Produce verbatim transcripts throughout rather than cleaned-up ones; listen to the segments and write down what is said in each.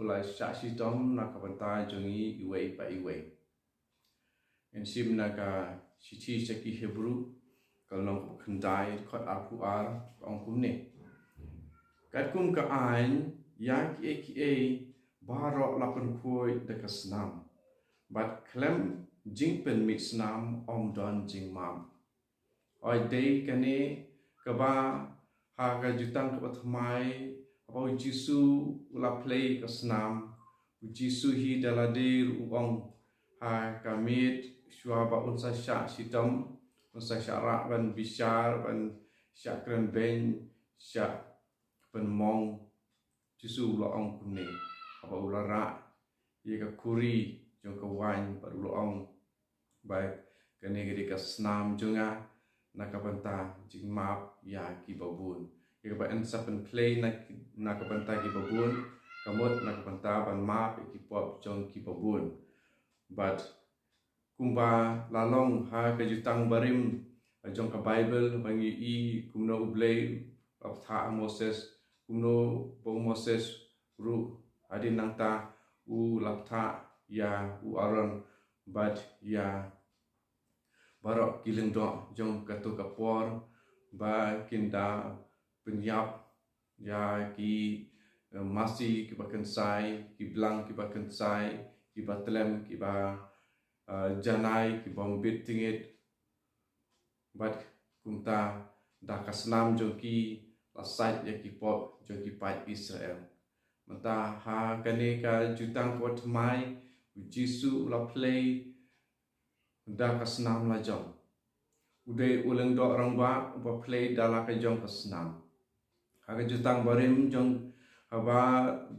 U la shah shitom na ka bynta jong ngi iwei pa iwei. Ngan shim na ka shithi sha ki Hebru, ka lynnong kaba khyndai, dkhot arphew ar, ka ong kumne: Katkum ka aiñ, ïa kiei kiei baroh la pynkhuid da ka snam, bad khlem jingpynmih snam ym don jingmap. Hooid, dei kane kaba ha ka Jutang kaba Thymmai, haba u Jisu u la plie ka snam, u Jisu hi da lade ruh u ong ha ka miet, shuwa ba un sa shah shitom, un sa shah rah ban bishar, ban shah kren beiñ, shah pynmong. Jisu u la ong kumne haba u la rah ïa ka khuri jong ka waiñ, bad u la ong ba kane ka dei ka snam jong nga na ka bynta jingmap ïa kiba bun. Ïa kaba yn sa pynplie na, na ka bynta kiba bun, ka mut na ka bynta ban map ïa ki pop jong kiba bun. Bad kumba la long ha ka Jutang barim jong ka Baibl, ba ngi i kumno u Blei u la bthah ha Moses, kumno ba u Moses ruh hadien nangta u la bthah ïa u Aaron bad ïa baroh ki lyngdoh jong kato ka por ba kin da pynïap ïa ki, eh, masi kiba kynsai, ki blang kiba kynsai, kiba tlem, kiba, eh, janai, ki bym bit tyngit. Bad kumta da ka snam jong ki la sait ïa ki pop jong ki paid Israel. Mynta ha kane ka Jutang kaba Thymmai, u Jisu u la plie da ka snam lajong. U dei u Lyngdoh Rangbah uba plie da la ka jong ka snam. Ha ka Jutang barim jong, haba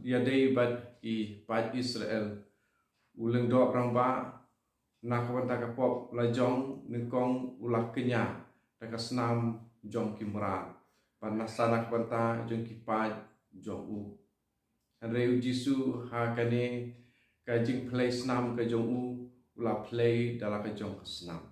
ïadei bad ki paid Israel, u Lyngdoh Rangbah na ka bynta ka pop lajong nyngkong u la kñia da ka snam jong ki mrad, bad nasa na ka bynta jong ki paid jong u. Hynrei u Jisu ha kane ka jingplie snam ka jong u, u la plie da la ka jong ka snam.